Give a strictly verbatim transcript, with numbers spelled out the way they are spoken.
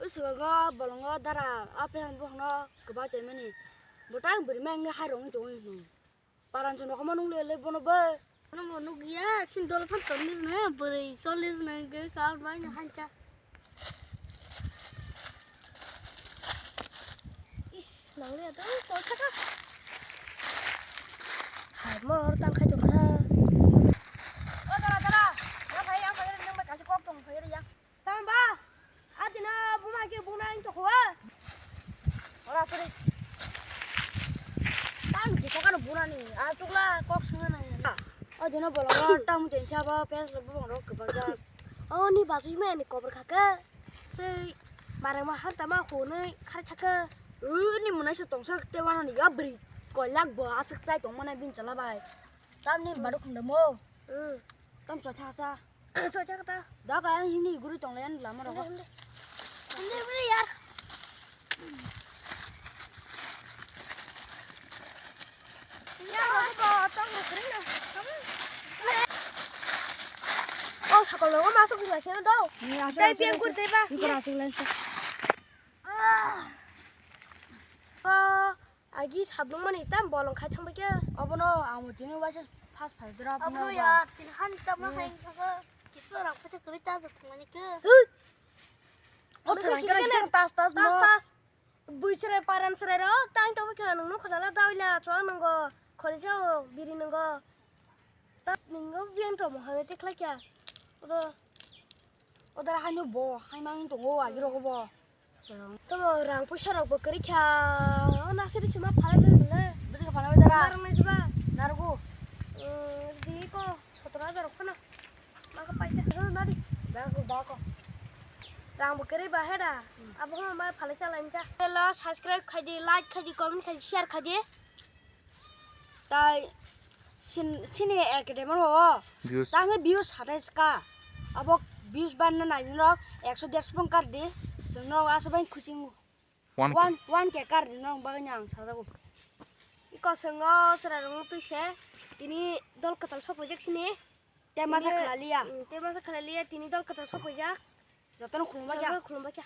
Bwskango bolongo dara, a phan bokhno kwbang tongmani. Bwtang bwrwi ma wngwi hai rwngwi tongwi hwnwi. Paran chwng rokma nung le le bono bai. Bono bo nukya, sin dol phan tonni rwna, bwrwi choli rwna hwnkhe kaam bai no hancha. Is, nang le to, chol thaka. Hai, mo hor tang khai tong kha. O dara, dara, ya phai, ya phai, nang bai kaisa kok tong phai ya. Tamba, adina buma ke buna in tokwa. Ora sore. Tang kita kan buna ni, a chukla kok sanga na. O dino bolong, tang mujeng saba, pes lo bolong rok kebajak. O ni basu me ni kobor khaka. Sei, marang ma han tama khonai khar khaka. U ni munai so tongsa te wana ni ya bri. Koilak bo asuk chai tong mana bin chala bai. Tam ni baru khunda mo. Hmm. Tam so thasa. Soja kata. Da kaya himni guri tong layan lama rogo. Himde, himde, himde, yar. Ya, rogo, tong guri na. Oh, sakol rogo masuk guri lakhe na do. Ni asal. Dai asal biang asal. Kur dai ba. Ni kora asal asal. Ah. Oh. Agi sablung mani tam bolong khai thang bai khe. Obono ang tini waisa first phai dra. Abono ya, tin han tam hai khe. Kisu rang phacha kri ta thang mani khe. Hut. O chwrai khe kisa tas tas tas mo. Tas. Bui chwrai paran chwrai rok tang tong khe nang nukha dala dawila chwla nango. Khori jao biri nango. Tat ningo biang tomo hai te khlai kya. Oro. O dara haino bo, hai mang tongo agi rogo bo. Tomo rang puisa rok bo kwrwi kha. O nasiri chuma phalai bai bole. Bwswk phalai bai dara? Narwk nai diba? Narwgo. Di ko sotoro hajar rok phano. Ma ko paisa. Ro nari. Da ko, da ko. Rang bo kwrwi ba he da. Abo ma phalai chalai cha. Lo subscribe khai di, like khai di, comment khai di, share khai di. Tai sin-, sini academy o. Views. Tangwi views satais ka. Abo views banna nai norok ekso derso pon kar di. Chwng norok asa bai kuching one K. One, one K kar di norok bagwi ang sajago. Iko chwng o chwrai rok twi se tini dol kwtal sok paijak sini. Te masa khlaliya. Mm, te masa khlaliya tini dol kwtal sok paijak. Jotono khulumba kya? Jotono khulumba kya?